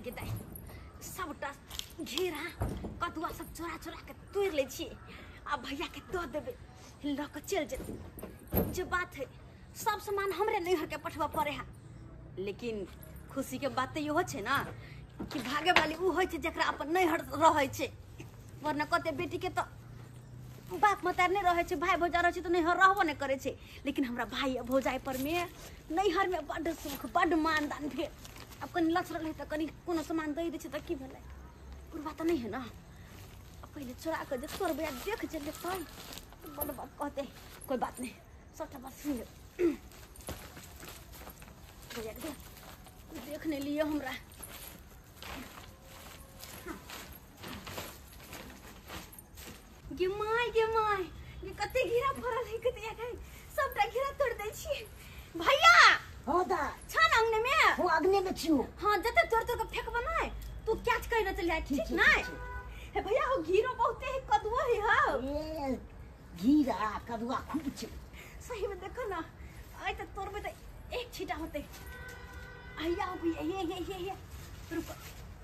गे दाइ सबटा घेरा कदुआ सब चोरा चोरा के तोड़ि लै छियै आ भैया के दऽ देबै लऽ कऽ चलि जेतै। जे बात है सब सामान हमरे नैहर के पठबऽ पड़े है, लेकिन खुशी के बात तऽ इहो छै ना कि भागे वाली उ होइ छै जकरा अपन नैहर रहै छै, वरना कते बेटी के तऽ बाप मतार नहि रहै छै, भाय भौजा रहै छै तऽ नैहर रहबो नहि करै छै। लेकिन हमरा भाय आ भौजाइ पर मे नैहर में बड्ड सुख बड्ड मानदान भेल। आब कनि लचरल है तऽ कनि कोनो सामान दै दै छै तऽ की भेलै, बुढ़बा तऽ नहि है ना। आब पहिले चोरा कऽ जे तोड़बै आ देख जे लेतै तऽ बड्ड बात कहतै। कोइ बात नहि, सबटा बात सुनि लेब। भैया के देख नहि लिअ हमरा। गे my गे my गे कते घेरा फरल है, कते है सबटा घेरा तोड़ दै छी। भैया हो दा छ न अंगने में? हो अग्नि में छियो। हां जते तोड़ तोड़ के फेकब नै तू कैच कहि न चल जाय, ठीक नै? हे भैया हो घेरो बहुते है, कदुआ है। हो ए घेरा कदुआ खूब छै सही में। देखो ना आइ त तोड़बे त एक छीटा होते। हैया हो भैया हे हे हे हे रुक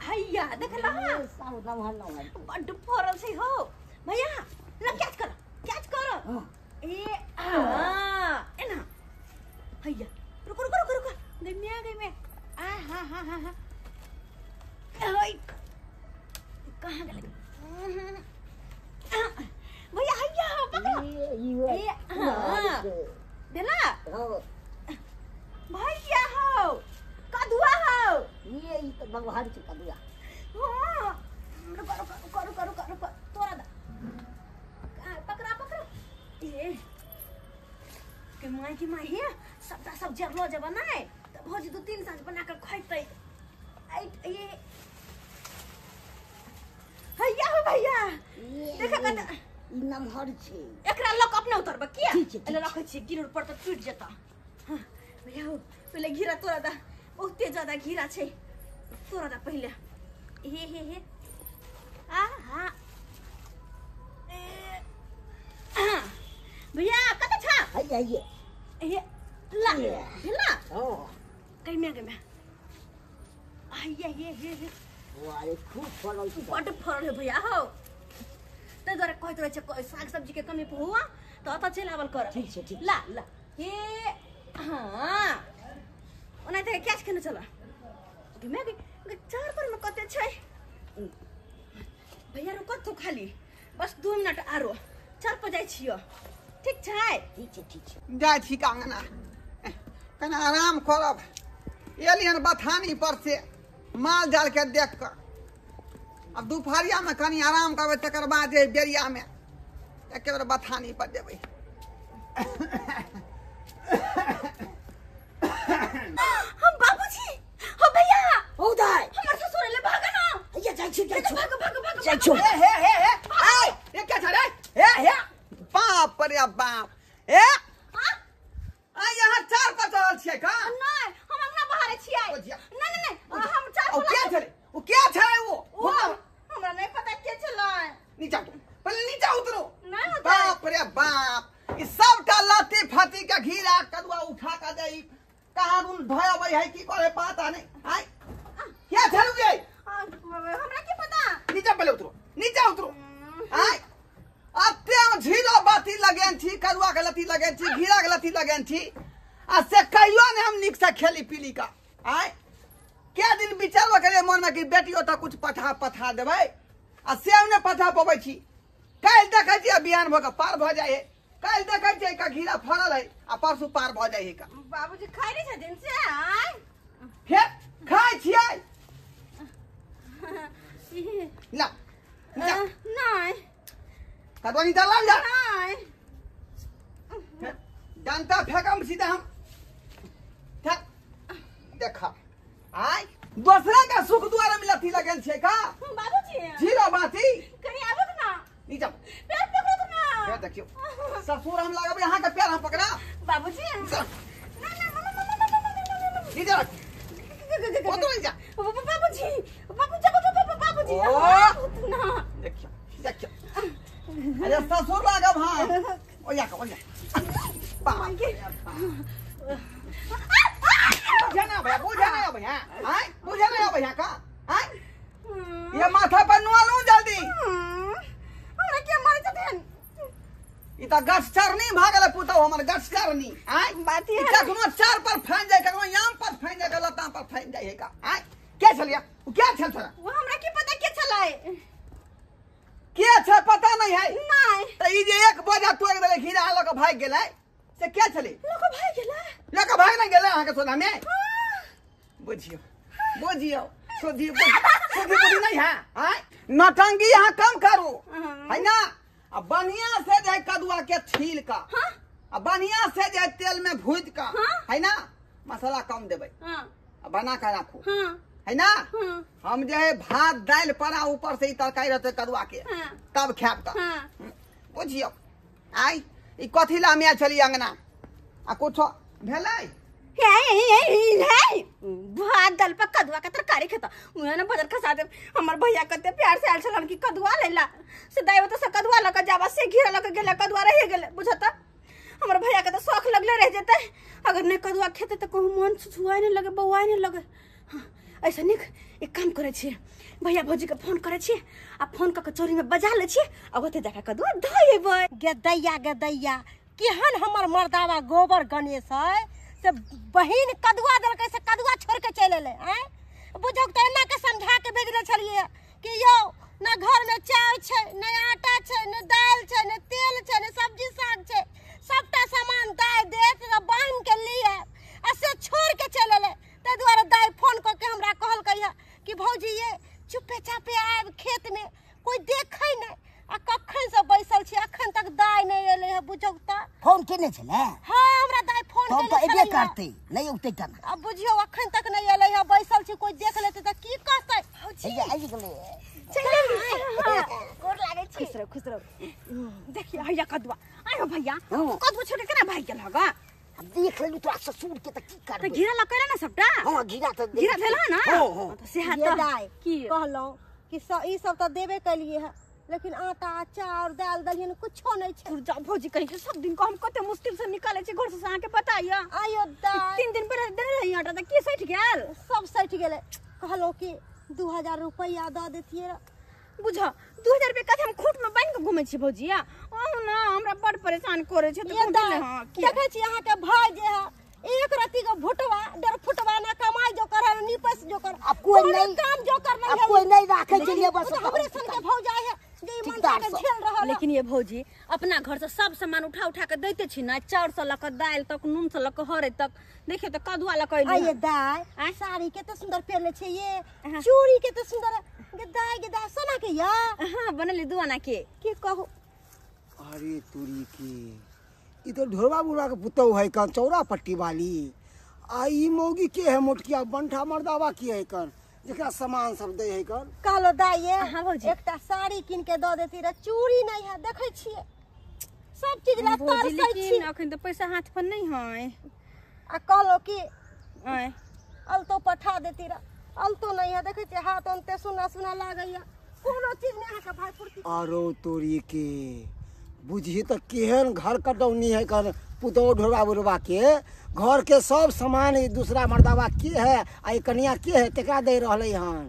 हैया देखला सब नमहर नमहर बड्ड फरल छै। हो भैया ल कैच कर कैच कर। ए हां एना हैया रुको रुको रुको रुको गई मैं गई मैं आ हां हां हां हां ओए कहां गेल भैया? हैया पकड़ो ए हां देला भैया हो कदुआ हो ये ई त भगवान छै कदुआ। हां रुको रुको रुको रुको रुको रुको तोरा दा पकड़ा पकड़ा। ए के my के my हे सबटा सब जरलो जब नै त भौजी दू तीन साँझ बना के खैतै। ए हैया हो भैया देखा कत ई नमहर छै, एकरा लक अपने उतरब किया एले रखै छी गिर पर त टूट जेता। हां भैया हो पहिले घेरा तोरा दा, बहुते ज्यादा घेरा छै तोरा दा पहिले। हे हे हे आ हा भैया कत छ? हैया हैया हे ला ला हां कइमे कइमे हैया हे हे हे वारे खूब फरल छै, बड्ड फरल है भैया हो। तै दुआरे कहैत रहै छै साग सब्जी के कमी हुआ तऽ ओतऽ चलि आबल कर। ठीक छै ठीक ला ला हे हां ओना तऽ कैच केने चल घुमे गे चार पर में कते छै भैया? रुको तू खाली बस 2 मिनट आरो चार पर जाइ छियो, ठीक छै? ठीक छै ठीक छै। जाइ छी कांगना कने आराम करब। एलियन बथानी पर से माल जाल के देख कऽ अब दुपहरिया में कनी आराम करबै, तकर बाद जे बेरिया में एके बेर बथानी पर जेबै। हम बाबूजी हो भैया हो दाइ हमर ससुर ले भाग ना। हैया जाइ छी जाइ छी भाग भाग भाग जाइ छी। हे हे हे हे आइ ये क्या छ रे? हे हे बाप रे बाप हे आ यहाँ चार पर चलल छियै का? नै हम अंगना बहारे छियै। नै नै नै हम चार पर के छलै? ओ के छलै? वो हमरा नै पता के छलै। नीचा उतरो पहिले, नीचा उतरो। नै होतै। बाप रे बाप ई सबटा लाती फाती के घेरा कदुआ उठा के दई कहाँ रुन धोयबै है की करे पता नै। आइ के छलु गे? हमरा की पता। नीचा पहिले उतरो, नीचा उतरो। आइ अते झीरो बाती लगेन छी, कदुआ के लती लगेन छी, घेरा के लती लगेन छी आ से कहियो ने हम नीक से खेली पीली का। आइ क्या दिन विचारबो करे मन में कि बेटी ओतऽ कुछ पठा पठा देबै आ से ने पठा पबै छी। काल्हि देखै छियै बिहान भऽ कऽ पार भऽ जाइ है, काल्हि देखै छियै का घेरा फड़ल है आ परसू पार भऽ जाइ है का। बाबूजी खाइ नै छथिन से? आइ फेर खाइ छियै। ला नै कदुआ नीचा लाल जा। नै डंटा फेकम सीधा हम देखा। आइ दोसरा का सुख दुआरे में लथी लगल छै का बाबूजी? जीरो बाती कहीं आबत ना नीचा पैर पकड़त ना। पैर देखियो ससुर हम लगबे अहाँ के पैर हम पकड़ा बाबूजी। ना ना ना ना ना ना नीचा रख ओतो नीचा बाबूजी बाबूजी बाबूजी ना देखियो देखियो। अरे ससुर लागब हां ओया का ओया बाप बुझे ना भैया, बुझे ना भैया, आय बुझे ना भैया का, के माथा पर नुआ लू जल्दी। हमरा के मारे छथिन? ई त गछ चरनी भ गेलै पुतौ हमर, गछ चरनी। आय बात ई कखनो चार पर फैन जाय, कखनो याम पर फैन जाय, लताम पर फैन जाय है का। आय के छलिया? उ के छल छोरा? वो हमरा की पता के छलै, के छै पता नहीं है। नहीं त ई जे एक बोझा तोड़ देले घिरा लऽ के भाग गेलै से के छलै? लोक भाग गेलै, लऽ के भाग नहीं गेलै अहाँ के सोझा में? बुझियो बुझियो, सुधी सुधी बुद्धि नहीं है। आय नौटंकी यहाँ कम करू है ना। आ बढ़िया से जे कदुआ के छील का, आ बढ़िया से जे तेल में भूज का है ना, मसाला कम देबै, आ बना के राखू है ना। हम जे है भात दालि परा ऊपर से ई तरकारी रहते कदुआ के, तब खायब का। बुझियो आय ई कथी ला हम छली अंगना आ कुछो भेलै? हे भात दाल पर कदुआ के तरकारी खेता उहे ने बजर खसा दे। हमर भैया कते प्यार से आयल छलन कि कदुआ लेला से दाई तो से कदुआ लक जाबा से घेरा लक गेला, कदुआ रह गेले। बुझता हमर भैया के तो शौक लगले रह जेते, अगर नहीं कदुआ खेते तो कहूं मन छुछुआए नहीं लगे, बौआए नहीं लगे। हाँ, ऐसा निक एक काम करे छी, भैया भौजी के फोन करे छी आ फोन क के चोरी में बजा ले छी आ ओते जाके कदुआ धो एबै। गदैया गदैया केहन हमर मर्दावा गोबर गणेश है से बहिन कदुआ देलकै से कदुआ छोड़ के चलि एलै। आँय बुझौ तऽ एना के समझा के भेजले छलियै कि यौ ना घर में चाउर छै, ने आटा छै, ने दालि छै, ने तेल छै, ने सब्जी साग छै, सबटा सामान दाइ देत तऽ बान्हि के लिए आ से छोड़ के चलि एलै। ताहि दुआरे दाइ फोन कऽ के हमरा कहलकै हँ कि भौजी ये चुपे चापे आबि खेत में कोई देखै नहि, आ कखन से बैसल छी अखन तक दाइ नहि एलै हँ। बुझौ तऽ फोन केने छलै? हाँ हमरा दाइ फोन केने छलै। तऽ एबे करतै, नहि औतै केना? अब बुझियौ अखन तक नहि एलै हँ, बैसल छी कोई देख लेतै तऽ की कहतै? भौजी आबि गेलै। गोर लागै छी। खुश रहो खुश रहो। देखिए भैया कदुआ आयो भैया कदुआ छोड़ के केना भागि गेल हगा? अब देख लेलु तोरा ससुर के तऽ की करबै? तऽ घेरा लकैला ना सबटा? हां घेरा तऽ घेरा भेल ना? हां तऽ सेहा तऽ की कहलौं कि ई सब तऽ देबे केलिए हँ, लेकिन आटा चाउर दाल दलियन कुछो नहीं छै। जा भौजी कहीं के सब दिन को हम कते मुश्किल से निकाले छी घर से, अहाँ के पता य। आयो दाइ 3 दिन पहिले देने रही आटा त की सठि गेल? सब सठि गेलै। कहलौं कि 2000 रुपैया दऽ देतियै। बुझ 2000 रुपैया कथी हम खूट में बान्हि के घुमै छी भौजी? अहूँ ना हमरा बड़ परेशान करै छै। तऽ देखै छी अहाँ के भाई जे है एक रत्ती के भुटवा डर फुटवा ना कमाई जो कर है निपस जो कर, अब कोई नहीं काम जो कर नहीं अब कोई नहीं राखे के लिए बस हमरे सन के भौजाई है जे मन के झेल रहल। लेकिन ये भौजी अपना घर से सब सामान उठा उठा के देते छी ना, चाउर से लक दाल तक, नून से लक हरे तक। देखियो त कदुआ लक अइली। आये दाई साड़ी के त सुंदर पहनले छी, ये चूड़ी के त सुंदर गे दाई गे दाई सोना के या। हां बनले दुआना के की कहू। अरे तुरी की ई तो ढोरबा बुढ़वा के पुतौ है कन चौरा पट्टी वाली, आ ई मौगी के है मोटकिया बंठा मर्दावा की है कन जेकरा सामान सब दे है कन। कहलो दाई ये एकटा साड़ी किन के the देती रे, चूड़ी नहीं है देखै छियै सब चीज ला तरसै छी। अखन त पैसा हाथ पर नहीं है। आ कहलो कि आय अलतो पठा देती रे, अलतो नहीं है देखै छियै हाथ अंते सुना सुना लागैया, कोनो चीज नहीं अहाँ के भाई पूर्ति। आरो तोरी के बुझी त केहन घर कटौनी है कर पुतौ ढोरबा बुढ़वा के, घर के सब सामान दूसरा मर्दावा के है आ कनिया के है तकरा दे रहलै हन।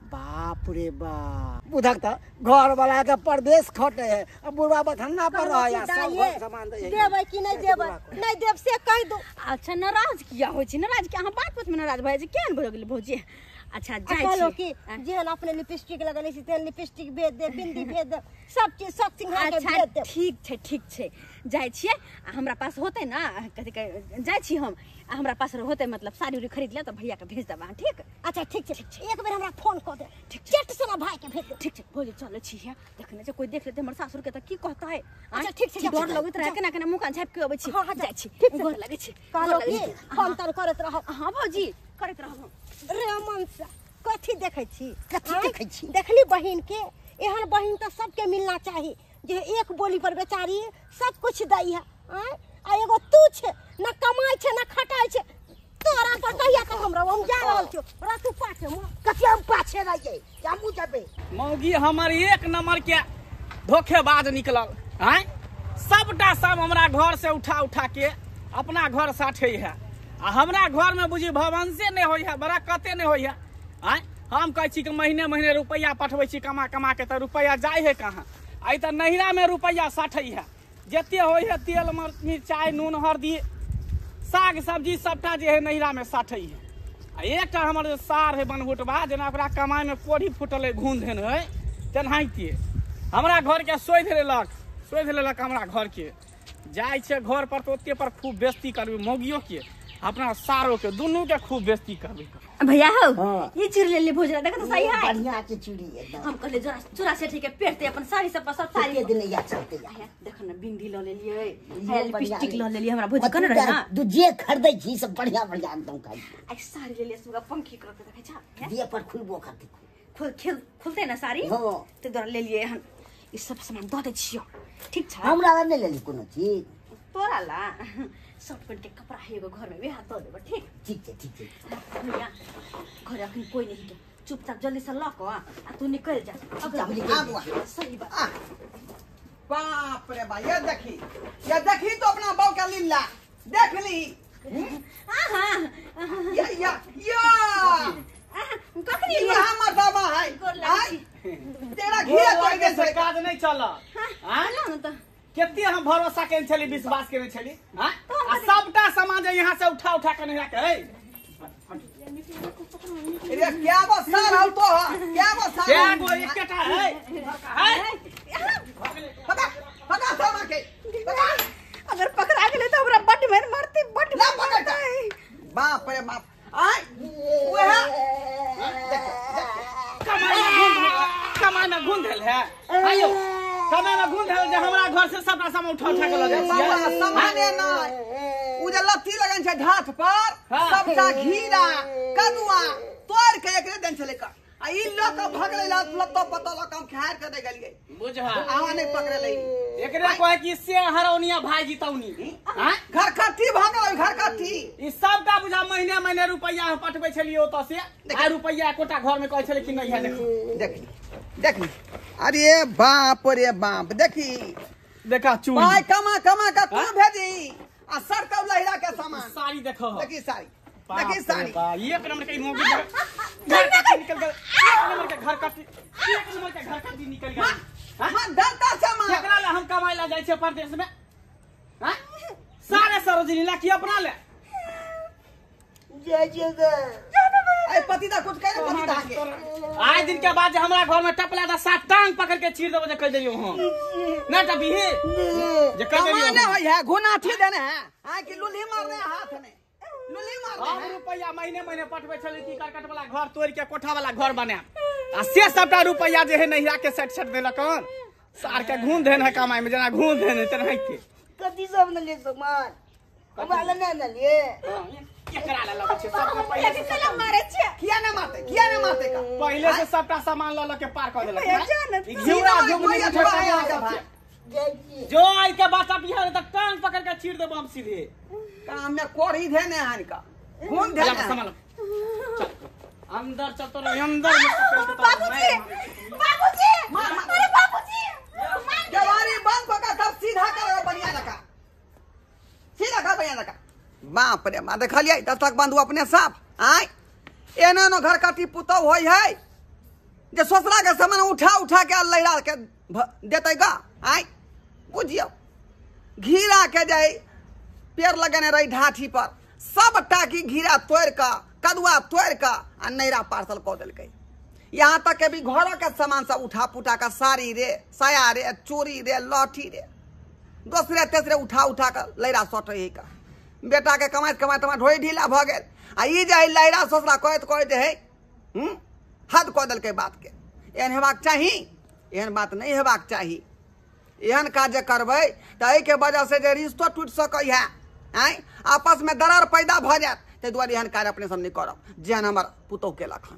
बाप रे बाप बुधक त घर वाला के परदेश खटे है आ बुढ़वा बथन्ना पर रहे सब घर सामान दे है। देबै कि नहीं देबै? नहीं देब से कहि दो। अच्छा नाराज किया होइ छी? नाराज के अहाँ बात बात में नाराज भए छी केहन भऽ गेल भौजी? अच्छा जाय छी कि जेहन अपने लिपस्टिक लगले छी तेहन लिपस्टिक भेज दे, बिंदी भेज दे, सब चीज सब सिंघार के भेज दे। ठीक छै ठीक छै जाय छियै। आ हमरा पास होतै ना कथि कहे जाय छी हम, आ हमरा पास होतै मतलब साड़ी उड़ी खरीद ले त भैया के भेज देब अहाँ। ठीक? अच्छा ठीक छै, एक बेर हमरा फोन कऽ दे। ठीक चट से ना भाई के भेज दे। ठीक छै भौजी चलै छी। देखने छै कोई देख लेतै हमर सासुर के त की कहतै? अच्छा ठीक छै, डर लगैत रहे केना केना मुँह कान झापि के अबै छी। जाय छी गोर लगै छी। कहलो कि फोन तोन करैत रहब। हां भौजी करैत रहब। रे मनसा कथी देखै छी? कथी देखै छी? देखली बहिन के, एहन बहिन तऽ सबके मिलना चाही जे एक बोली पर बेचारी सब कुछ दै है। आ एगो तू छे ना कमाइ छे ना खटाइ छे, तोरा पर कहिया तक हमरा हम जा रहल छियो रातू पाछे कथी हम पाछे रहियै हमहूँ जेबै। मौगी हमर एक नंबर के धोखेबाज निकलल। आँय सबटा सब हमरा घर से उठा उठा के अपना घर साठे है आ हमरा घर में बुझी भवंसे नहीं होई है, बरकते नहीं होई है। आँय हम हम कहै छी कि महीने महीने रुपैआ पठबै छी कमा कमा के, तऽ रुपैआ जाइ है कहाँ? आइ तऽ नैहरा में रुपैआ साठै है, जते होइ है तेल मिरचाइ नून हरदी साग सब्जी सबटा जे है नैहरा में साठै है। आ एकटा हमर जे सार है बनभुटबा, जेना ओकरा कमाइ में कोढ़ी फूटल है घून धेन है तेनाहिते हमरा घर के शोधि लेलक हमरा घर के। जाइ छै घर पर तऽ ओते पर खूब बेइज्जती करबै मौगियो के अपना सारो के, दुनू के खूब बेइज्जती करबै। भैया हो ये चूड़ी ले ले भोजरा, देखो तो सही है, बढ़िया के चूड़ी एकदम। हम कहले जोरा चूड़ा सेठी के पेरते अपन साड़ी सब पर सब साड़ी दिन या चलते या। देखो ना बिंदी ल लेलिए, लिपस्टिक ल लेलिए, हमरा भोज कन रहे ना दू जे खरीदै छी सब बढ़िया बढ़िया एकदम खाइ। आ साड़ी ले लिए सुगा पंखी करते देखै छा, दिए पर खुलबो करते खुल खुलते ना साड़ी। हां ते द्वारा ले लिए हन ई सब सामान the they छियो। ठीक छ, हमरा ला नै लेली कोनो चीज, तोरा ला शर्ट पैंट के कपड़ा है एगो घर में वह दऽ देबै। ठीक ठीक छै, ठीक छै भैया, घर अखन कोई नहीं के, चुपचाप जल्दी से लऽ कऽ आ तू निकल जा। अगर सही बात। बाप रे बा, ये देखी तो अपना बहू के लीला देख ली। आहा या या या कखनी ये हमर बाबा है, तेरा घिया तोड़ के से काज नहीं चल। हां ना त केते हम भरोसा केने छली, विश्वास केने छली। हां आ सबटा सामान जे यहां से उठा उठा के नहीं राखे। अरे क्या बो सार हौ तो, क्या बो सार क्या गो एकटा है है पका पका सामा के पका। अगर पकड़ा गेलै त हमरा बड मार मारते, बड ना पकड़। बाप रे बाप, आय ओहे कमाई में घून धेल है। आयो कमाई में घून धेल जे हमरा घर से सबटा सामान उठा उठा के ल जाइ छियै। सामाने नै, उ जे लत्ती लगन छै ढाठ पर सबटा घीरा कदुआ तोड़ के एकरे देन छलै का, आ ई ल के भगलै लत्तो पत्तो ल के हम खार के दे गेलियै। बुझा आवा नै पकड़लै एकरे कहै कि से हरौनिया भाई जीतौनी। हां घर कट्ठी भगलै, घर कट्ठी ई सबटा बुझा महीने महीने रुपैया हम पठबै छलियै ओतऽ से, आ रुपैया एकोटा घर में कहै छलै कि नहीं है। देखो देख देख, अरे बाप रे बाप, देखी देखा चूड़ी पाई कमा कमा के तू भेजी आ सर लहिरा के सामान साड़ी देखो, देखी साड़ी, देखी साड़ी। एक नंबर के मोगी घर कट्टी निकल गए, एक नंबर के घर कट्टी, एक नंबर के घर कट्टी निकल गए। हां डरता सामान एकरा ला हम कमाई ला जाइ छै परदेश में। हां सारे सरोजिनी ला की अपना ले जय जय गे। ए पतिदा कुछ कह पतिदा के आइ दिन के बाद जे हमरा घर में टपला दा सात टांग पकड़ के चीर देबो जे कह देलियो हम ना टपी हे जे कह देलियो। कमाने होय है घुनाथी देने है, आ कि लुल्ही मारने हाथ में लुल्ही मारने। हम रुपैया महीने महीने पठबै छली कि करकट वाला घर तोड़ के कोठा वाला घर बनाएब, आ से सबटा रुपैया जे है नैहरा के सेट सेट देलक हन। सार के घून देन है कमाई में, जेना घून देन है तेनाहिते। कथी सब न ले सामान हमरा ले न लिए एकरा ला लगै छै सबके पहिले से केला मारै छै। किया ना मारते, किया ना मारते का पहिले से सबटा सामान ल ल के पार क देलक। ई घिउरा कोई अथवा है यहाँ के भाई जो आई के बाटा बिहार त टांग पकड़ के चीर देब हम सीधे। काम में कोढ़ी धेने हन का घून धेने सामान चल अंदर चल तो अंदर में। बाबूजी बाबूजी अरे बाबूजी जवारी बंद पका तब सीधा कर बढ़िया लगा, सीधा कर बढ़िया लगा। बाप रे मां देखलियै दस्तक बंधु अपने साफ आय एना एना घर काटी पुतौ होय है जे ससुरा के सामान उठा उठा के लहिरा के देतै गा। आय बुझियौ घीरा के जाय पेड़ लगेने रही ढाठी पर सबटा की घीरा तोड़ के कदुआ तोड़ के आ नैरा पार्सल कऽ देलकै। यहाँ तक के भी घर के सामान सब उठा पुठा के साड़ी रे साया रे चूड़ी रे लहठी रे दोसरे तेसरे उठा उठा के लहिरा सटै है का। बेटा के कमाइत कमाइत हमरा ढोई ढीला भऽ गेल आ ई जे है लहिरा ससुरा कहैत कहैत है हद कऽ देलकै बात के। एहन हेबाक चाही? एहन बात नहीं हेबाक चाही। एहन काज जे करबै तऽ एहिके वजह से जे रिश्तो टूटि सकै है, आँय आपस में दरार पैदा भऽ जायत। ताहि दुआरे एहन काज अपने सब नहि करब जेहन हमर पुतोहु केलक हन।